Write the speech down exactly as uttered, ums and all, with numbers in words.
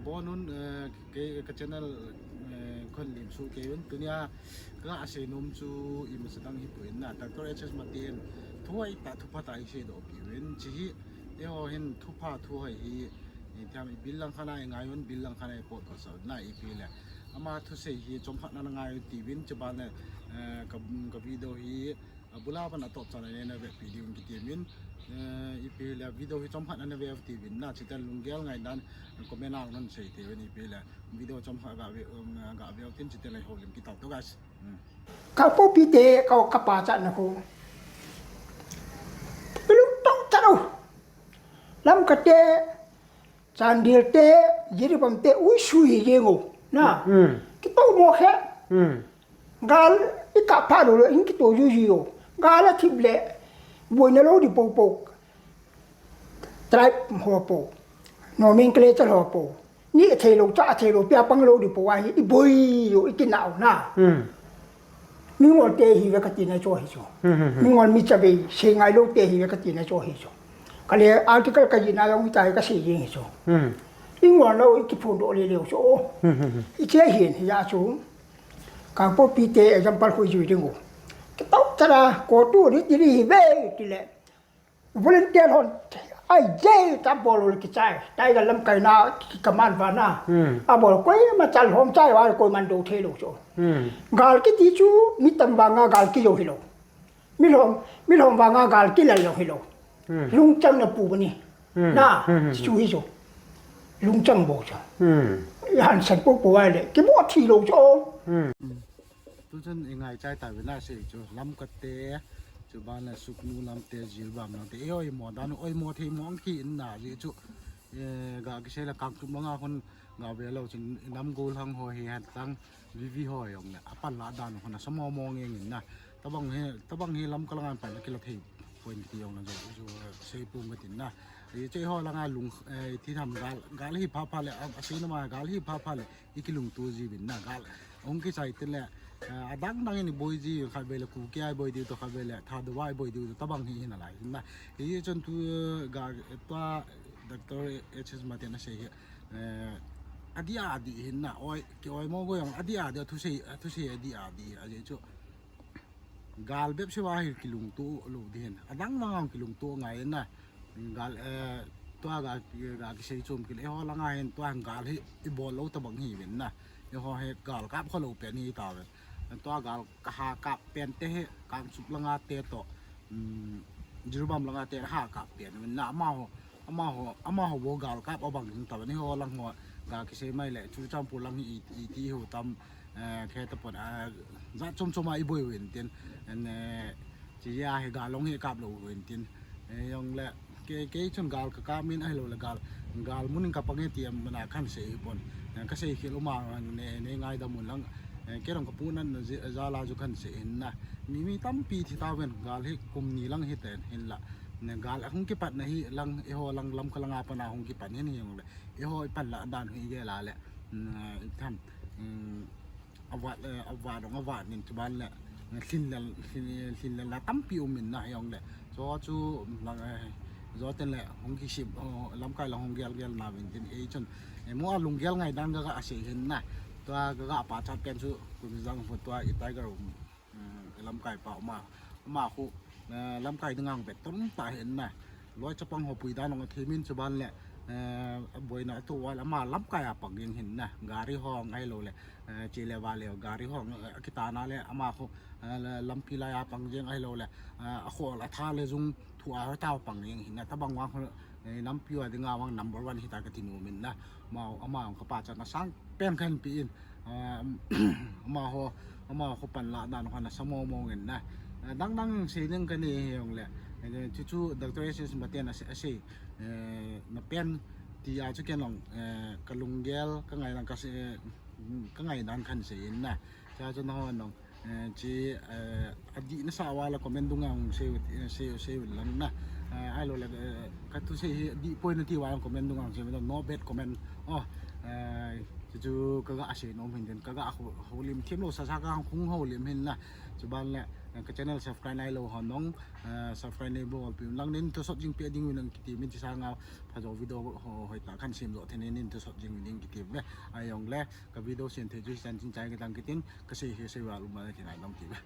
Pon un, eh, kei ka channel, eh, kon lim su kei un tunia ka asei nom chu ima sa dang hi poi na, Doctor H S Mate in thu hoitah thu phatah hi seidoh pi un chi hi, eiho hin thu pha thu hoi hi, eh, thiam i bil lang khat a i ngai un, bil lang khat a i potdoh sah un na ipi le. Ama thusei hi chomkhat na ngai un ti un, chuban le, eh, ka, ka video hi, a bula ban a top chan a nena ve pi ding kiti min, eh, ipi le video hi chomkhat na ve ti un na, chuteng lunggel ngai dan comment a non sei ti un ipi le video chomkhat ga ve, um, ga ve tin chuteng le houlim kit tau to guys. Hmm. Ka popi te, ka, ka pachat na khu. Ilung tong taro. Lamka te, Chandel te, Jiribam te, ui sui jeng u. Na. Hmm. Kitou mo khe. Hmm. Gal i kap phat lou le, in kitou juiji u. Gal a thip le, boina lou di popo. Tribe ho po. Nomenclature ho po. Ni a thei lou, cha a thei lou, pia pang lou di po a hi, i boi u, i kinah u na. Hmm. Mingol te hi ve ka tina chu hi chu. Hmm, hmm, hmm. Mingol mi chavei, sei ngai lou te hi ve ka tina chu hi chu. Ka le article ka jih na jong hi ta hi ka sei jeng hi chu. Hmm. I ngol lou, i kiphondoh le leu chu. Hmm, hmm, hmm. I che hin hi a chu. Kangpokpi te example hoi jui ding u. Kitou tara, ko tu ni ti ni hi ve ti le. Volunteer hon, ai je ta bol u le kichai. Tai ga lamkai na ki command va na. Hmm. A bol koima chal hom chai va koiman do thei lou chu. Hmm. Gal kiti chu mi tam vanga gal kijo hi lou. Mi lhom, mi lhom vanga gal kilal lou hi lou. Hmm. Lungchang na pu bani. Hmm. Na, hmm, hmm, chu hi chu. Lungchang bou chu. Hmm. I hansan popo vai le, kibo thi lou chu. Hmm. Tu chun i ngaichai ta ve na sei chu, Lamka te, chuban le Sugnu lam te, Jiribam lam te, i oimo dan, oimo thei mong kit na ji chu, eh, ga kisei le Kangchup langa khun ga ve lou chun, i nam gollhang ho hi hen tang, V V ho jong le, a panlah dan khun a sa mong mong jeng in na, tabang hi, tabang hi Lamka langa pan a kila thei poi ti jong le jo, jo, sei pum ka tin na. Ei, chu eiho langa lung, eh, ti tham gal, gal hi pha pha le, a, a sei na ma gal hi pha pha le, i kilungto jiuvin na gal. Hung kichai tin le, ah, adang dang in i boi ji, khatvei le Kuki a i boi diu to, khatvei le Thadou a i boi diu to, tabang hi hi nalai na. Hichun tu, ga, tua, Doctor H S Mate in asei hi, eh, adih adih hin na, oi, ki oimo go jong, adih adih, thusei, thusei adih adih, ajeh chu. Gal bep seh a hi kilungto lou ding hin. Adang dang a kilungto ngai na. Gal, eh, tua ga, ga kisei chom kit le, eiho langa hin tua gal hi i bol lou tabang hiuvin na. Eiho hi gal kap kha lou pen hi tauve. Tua gal ka ha kap pen te hi, Kangchup langa te to, um, Jiribam langa te ha kap pen uvin na, amaho, amaho, amaho bou gal kap abang ding tauve, eiho lang ho ga kisei mai le, Churachandpur lang hi i, i ti ho tam, eh, khe tapon, eh, jat chom chom a i boi uvin tin, en, eh, chi a hi gal long hi kap lou uvin tin, eh, jong le, kei, kei chun gal ka kap min ahilou le gal, gal mun in ka pang e ti am na khan sei hi pon, eh, ka sei khel uma ne, ne ngaidam un lang, eh, kei jong ka pu nan na ji, jal a chu khan sei hin na, mi, mi tampi thi tauvin, gal hi kum ni lang hi ten hin la, ne gal hung kipat na hi lang, eiho lang Lamka langa pan a hung kipan hin hi jong le, eiho i panlah dan hi gel a le, mm, i tham, mm, avat, eh, avat dong avat nin chuban le, eh, lhin le, lhin, lhin le la tampi um in na jong le. Chu chu, lang, eh, jo ten le hung kisim, oh, lamkai lang hung gel gel na vin tin ei chun. Eh, mo a lunggel ngai dan ga ga sei hin na. Tua ga ga pachat pen chu, kum jang fu tua i Tiger um. Eh, lamkai pa ama, ama khu, eh, lamkai dinga hung vet ton ta hin na. Loi chapang ho pui dan hung a thi min chuban le, eh, boina tu wal ama lamkai a pang jeng hin na. Gari ho ngai lou le, eh, chi le va le gari ho, eh, kitana le ama khu, eh, lampi lai a pang jeng ahilou le, eh, a khol a tha le jung thu a tao pang jeng hin na. Tabang vang khu, eh, lampi a dinga vang number one hi ta ka ti nom in na. Amau, amau ka pachat na sang pen khan pi in. Ah, amaho, amaho panlah dan khan a sa mong mong in na. Ah, dang dang sei ding ka nei hi jong le. Eh, chu chu Doctor S S Mate in asei, asei, eh, na pen ti a chu ken jong, eh, ka lunggel, ka ngai dan ka sei, eh, ka ngai dan khan sei in na. Chu chu na ho jong, eh, chi, eh, adih na sa uva le comment dunga hung sei, eh, sei, sei lang na. Eh, ahilou le, eh, ka thusei hi adih poi na ti uva comment dunga hung sei, no bad comment. Oh, eh, chu chu ka ga sei nom hin den, ka ga ho, houlim them lou sa sa ka hung houlim hin na. Chuban le, Ka channel subscribe nailou ho nong, ah, subscribe neibolpeh un lang, neina thusot jing peh ding uvin kati, mi ti sanga phajo video ho hoitah khat sem jo thei neina thusot jing uvin kati ve. Ahijongle ka video sem thei chu hichan chun chai kit lang kitin, kasei hi sei val um a kinai dong ti ve.